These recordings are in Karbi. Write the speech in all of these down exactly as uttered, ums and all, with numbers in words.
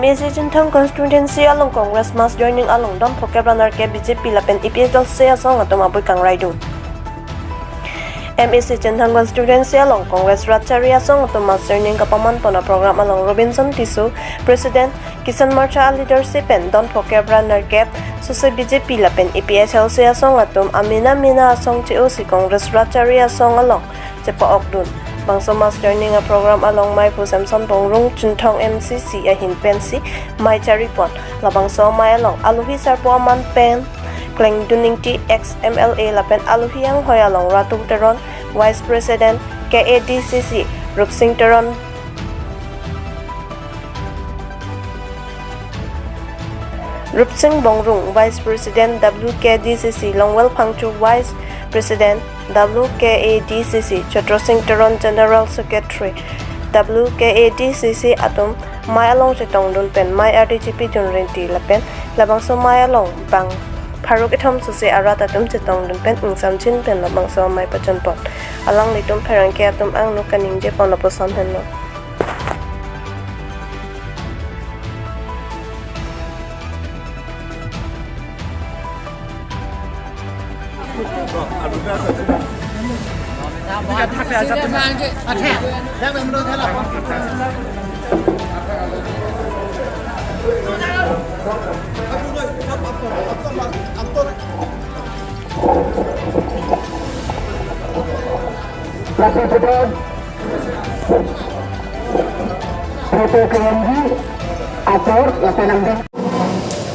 M A C Chinthong constituency along Congress mass joining along don phokep ra nerkep B J P lapen A P H L C asong atum abui kangraidun. M A C Chinthong constituency along Congress rat chari asong atum mass joining kapaman pon aprogram along Robinson Tisso, President, Kisan Morcha aleadership pen don phokep ra nerkep susi B J P lapen A P H L C asong atum amena mena asong che-osi Congress rat chari asong along chepa-okdun. Bangso mass joining aprogram along maiphu Samson Bongrung Chinthong M C C ahin pensi mei charipon. Labangso mei along alohi sarpo aman pen Klengdun Ingti ex M L A lapen alohi anghoi along Ratu Teron, Vice President K A D C C, Rupsing Teron, Rupsing Bongrung, Vice President W K D C C, Longwel Phangcho, Vice President W K A D C C, Chotro Sing Teron, General Secretary W K A D C C atum mei along chetongdun pen mei ardi chipidun rinti lapen labangso mei along bang pharo kethom susi arat atum chetongdun pen ingsamjin pen labangso mei pachunpon. Alanglitum pherangke atum angno kaningjepon lapuson henlo.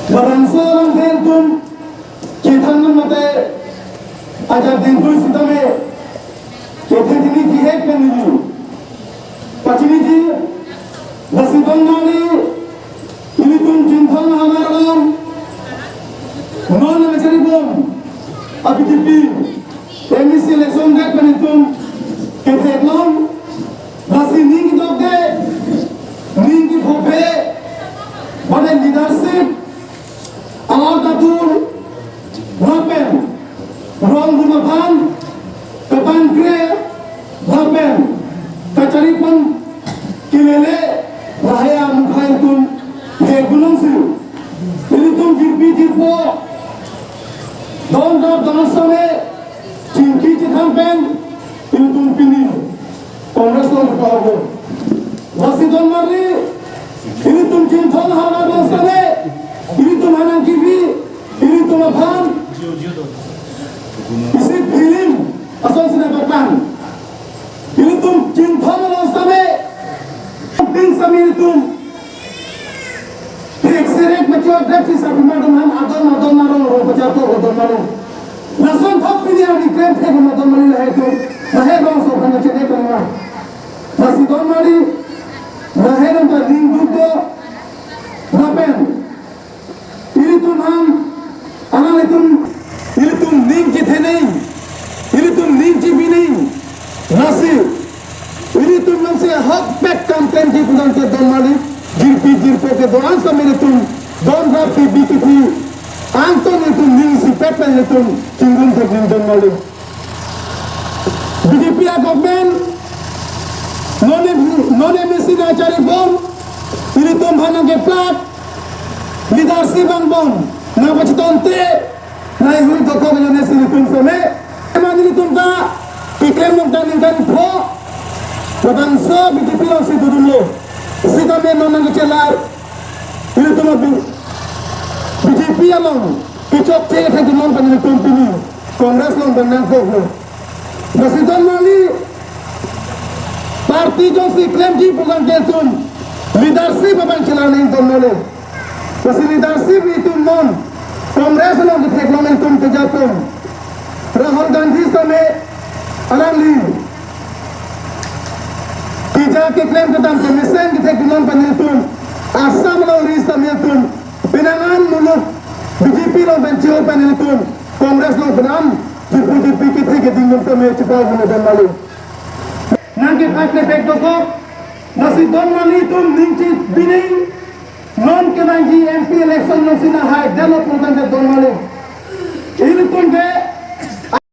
Labangso along pen atum chethan mate ajat din tu sitame chethan ini dihek pen ini. Pachiniji, lasi don mari, ilitum Chinthong ahavar along non nangcharibom a B J P M A C election dek pen itum ketheklong, lasi ning kedokde, ning kephope, bade leadership, alat atum lapen rong rumah aphan kapankre lapen kacharipon kelele lahai amukhai atum theklongsi, ilitum jirpi jirpo, don rap don sane chingki chithan pen ilitum pini Congress along kepaho. Lasi don mari, ilitum Chinthong ahavar along sane, ilitum hanang kivi, ilitum aphan isi film asong sine bertang. Ilitum Chinthong along sane, tin sami ilitum Thek serek machot dep si sabi madam ham adon adon marong ro bajar to adon marong. Lason thap pini ari krem thek madam mali lahai tu. Lahai rong so kan chene kan ma. Lasi don mali. Lahai ram ta ding duk do. Lapen. Ilitum ham. Alanglitum. Ilitum ning kethenei. Ilitum ning chibi nei. Lasi. Ilitum nangsi ahokpet kam pen ji pulang ke don mali, jirpi jirpo ke doan sami ilitum, don rap P B K T, angton ilitum ningsipet pen ilitum, chingrumthek ning don mali. B J P a government, non M-, non M A C nangcharibom, ilitum aphan nangkeplak, leadership angbong, nangpachetongte, nai hui dokok jone si ilitum seme. Ema nelitum ta keklem nong ta ningkan pho. Labangso B J P alongsi dodunlo. Sitame non nangkechelar. Ilitum B-, B J P along kechokche kethek nong pen ilitum pini Congress along pen nangkoklo. Lasi don mali party jongsi klemji pulang ke ilitum leadership abang chelar nang don mali. Lasi leadership itum non Congress along ketheklong itum kejatum Rahul Gandhi sitame alangli keja keklem kedam kemesen ketheklong pen itum Assam alongri sitame itum penang an muluk B J P along pen chihur pen itum Congress along pen an jirpi jirpi kethe keding itum sitame chipau hunu don mali. Nangkeplak kepek dokok, lasi don mali itum ning chibi nei, non kenangji M P election alongsi nahai delo pultan ke don mali. Ilitum ke